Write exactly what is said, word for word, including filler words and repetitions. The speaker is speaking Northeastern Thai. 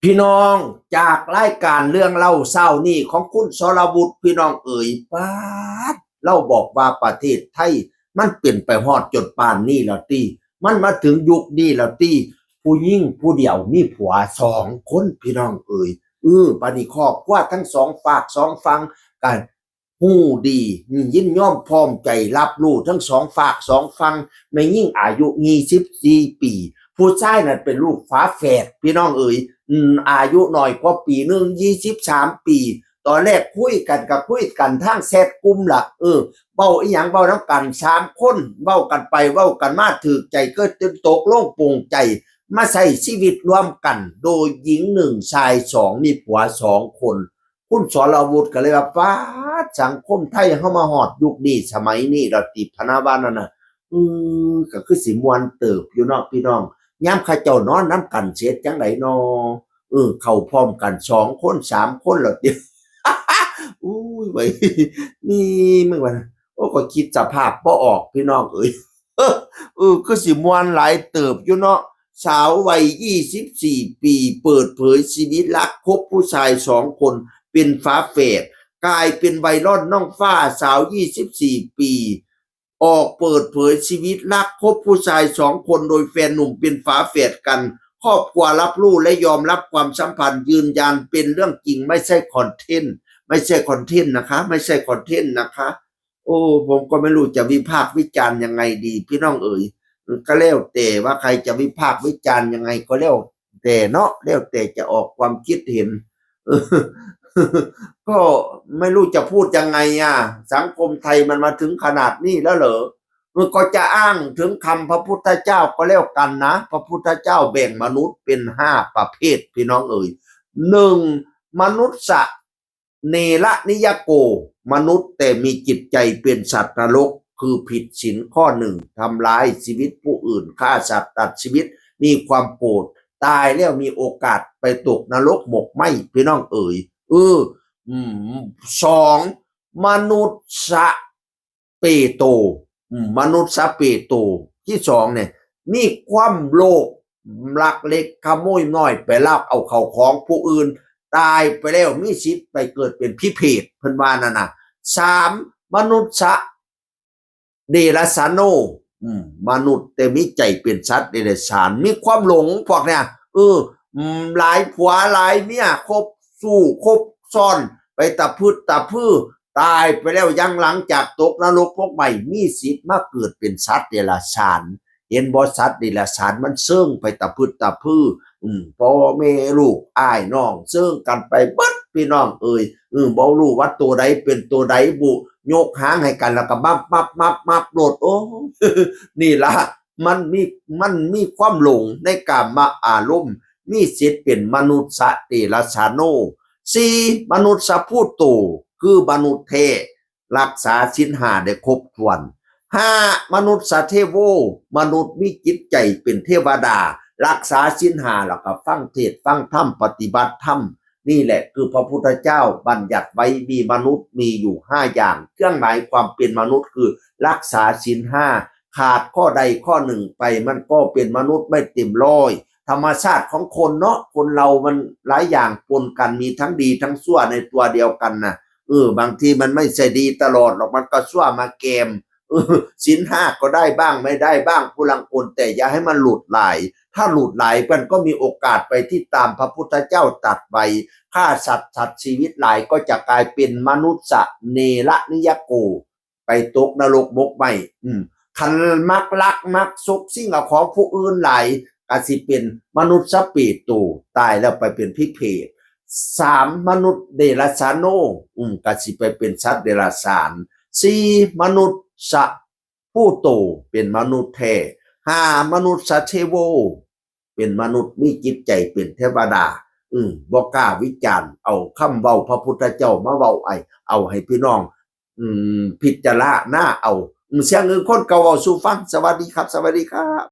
พี่น้อง จากรายการเรื่องเล่าเช้านี้ของคุณสรวุฒิ พี่น้องเอ๋ย ป๊าด เล่าบอกว่าประเทศไทยมันเป็นไปฮอดจนปานนี้แล้วติ มันมาถึงยุคนี้แล้วติ ผู้หญิงผู้เดียวมีผัวสองคน พี่น้องเอ๋ย เออ บัดนี้ครอบครัวทั้งสองฝากสองฝั่งกัน ฮู้ดี อืม ยินยอมพร้อมใจรับรู้ทั้งสองฝากสองฝั่ง แม่หญิงอายุยี่สิบสี่ปี ผู้ชายนั่นเป็นลูกฝาแฝด พี่น้องเอ๋ย อืม อายุน้อยกว่าปีหนึ่ง ยี่สิบสามปี ตอนแรกคุยกันก็คุยกันทางแชทกลุ่มล่ะ เออ เว้าอีหยังเว้านำกันสามคน เว้ากันไปเว้ากันมาถูกใจก็จนตกลงปลงใจ มาใช้ชีวิตร่วมกัน โดยหญิงหนึ่งชายสอง มีผัวสองคน คุณสรวุฒิก็เลยว่า "ป๊าด สังคมไทยเฮามาฮอดยุคนี้สมัยนี้แล้วติ" พะนะว่านั่นน่ะ เออ ก็คือสิม่วนเติบอยู่เนาะพี่น้อง ยามเขาเจ้านอนนำกันสิเฮ็ดจั่งใดน้อ เออ เข้าพร้อมกันสองคนสามคนแล้วติ อุ้ย ไว้ นี่มึงว่า โอ้ ก็คิดสภาพบ่ออกพี่น้องเอ๋ย เออ คือสิม่วนหลายเติบอยู่เนาะ สาววัยยี่สิบสี่ปี เปิดเผยชีวิตรักคบผู้ชายสองคน เป็นฝาแฝด กลายเป็นไวรัลน้องฟ้า สาวยี่สิบสี่ปี ออกเปิดเผยชีวิตรักคบผู้ชายสองคน โดยแฟนหนุ่มเป็นฝาแฝดกัน ครอบครัวรับรู้และยอมรับความสัมพันธ์ ยืนยันเป็นเรื่องจริง ไม่ใช่คอนเทนต์ ไม่ใช่คอนเทนต์นะคะ ไม่ใช่คอนเทนต์นะคะ โอ้ ผมก็ไม่รู้จะวิพากษ์วิจารณ์ยังไงดี พี่น้องเอ๋ย ก็แล้วแต่ว่าใครจะวิพากษ์วิจารณ์ยังไงก็แล้วแต่เนาะ แล้วแต่จะออกความคิดเห็น เออ ก็ไม่รู้จะพูดยังไงอ่ะ สังคมไทยมันมาถึงขนาดนี้แล้วเหรอ มันก็จะอ้างถึงคำพระพุทธเจ้าก็แล้วกันนะ พระพุทธเจ้าแบ่งมนุษย์เป็นห้าประเภท พี่น้องเอ๋ย หนึ่ง มนุษย์สะ เนระนิยโก มนุษย์แต่มีจิตใจเป็นสัตว์นรก คือผิดศีลข้อหนึ่ง ทำลายชีวิตผู้อื่น ฆ่าสัตว์ตัดชีวิต มีความโกรธ ตายแล้วมีโอกาสไปตกนรกหมกไหม้ พี่น้องเอ๋ย เออ อืม สอง มนุษย์สะเปโต อืม มนุษย์สะเปโต ที่สองเนี่ย มีความโลภ ลักเล็กขโมยน้อย ไปลักเอาเข้าของผู้อื่น ตายไปแล้วมีสิทธิ์ไปเกิดเป็นผีเปรต เพิ่นว่านั่นน่ะ สาม มนุษย์สะ เดรัจฉาโน อืม มนุษย์แต่มีใจเป็นสัตว์เดรัจฉาน มีความหลงพวกเนี่ย เออ อืม หลายผัวหลายเมีย คบชู้คบซ้อน ไปตะพึดตะพือ ตายไปแล้วยังหลังจากตกนรกหมกไหม้ มีสิทธิ์มาเกิดเป็นสัตว์เดรัจฉาน เห็นบ่ สัตว์เดรัจฉานมันเซิงไปตะพึดตะพือ อืม พ่อแม่ลูกอ้ายน้องเซิงกันไปเบิด พี่น้องเอ๋ย อืม บ่รู้ว่าตัวใดเป็นตัวใดบุ ยกหางให้กันแล้วก็มับมับมับมับโลด โอ้ นี่ละมันมี มันมีความหลงในกามอารมณ์ มีสิทธิ์เป็นมนุษย์สะเดรัจฉาโน สี่ มนุษย์สะพูโต คือมนุษย์แท้ รักษาศีลห้าได้ครบถ้วน ห้า มนุษย์สะเทโว มนุษย์มีจิตใจเป็นเทวดา รักษาศีลห้าแล้วก็ฟังเทศน์ฟังธรรม ปฏิบัติธรรม นี่แหละคือพระพุทธเจ้าบัญญัติไว้ มีมนุษย์มีอยู่ห้าอย่าง เครื่องหมายความเป็นมนุษย์คือรักษาศีลห้า ขาดข้อใดข้อหนึ่งไปมันก็เป็นมนุษย์ไม่เต็มร้อย ธรรมชาติของคนเนาะ คนเรามันหลายอย่างปนกัน มีทั้งดีทั้งชั่วในตัวเดียวกันนะ เออ บางทีมันไม่ใช่ดีตลอดหรอก มันก็ชั่วมาแกม เออ ศีลห้าก็ได้บ้างไม่ได้บ้าง ผู้ลางคน แต่อย่าให้มันหลุดหลาย ถ้าหลุดหลายมันก็มีโอกาสไปที่ตามพระพุทธเจ้าตรัสไว้ ฆ่าสัตว์สัตว์ชีวิตหลายก็จะกลายเป็นมนุษย์สะเนระนิยโก ไปตกนรกหมกไหม้ อืม คันมักลักมักฉกชิงเอาของผู้อื่นหลาย ก็สิเป็นมนุษย์สะเปโต ตายแล้วไปเป็นผีเปรต สาม มนุษย์เดรัจฉาโน อืม ก็สิไปเป็นสัตว์เดรัจฉาน สี่ มนุษย์สะพูโต เป็นมนุษย์แท้ ห้า มนุษย์สะเทโว เป็นมนุษย์มีจิตใจเป็นเทวดา อืม บ่กล้าวิจารณ์ เอาคำเว้าพระพุทธเจ้ามาเว้า ไอ้ เอาให้พี่น้อง อืม พิจารณาเอา อืม เสียงอื่นคนก็เว้าสู่ฟัง สวัสดีครับ สวัสดีครับ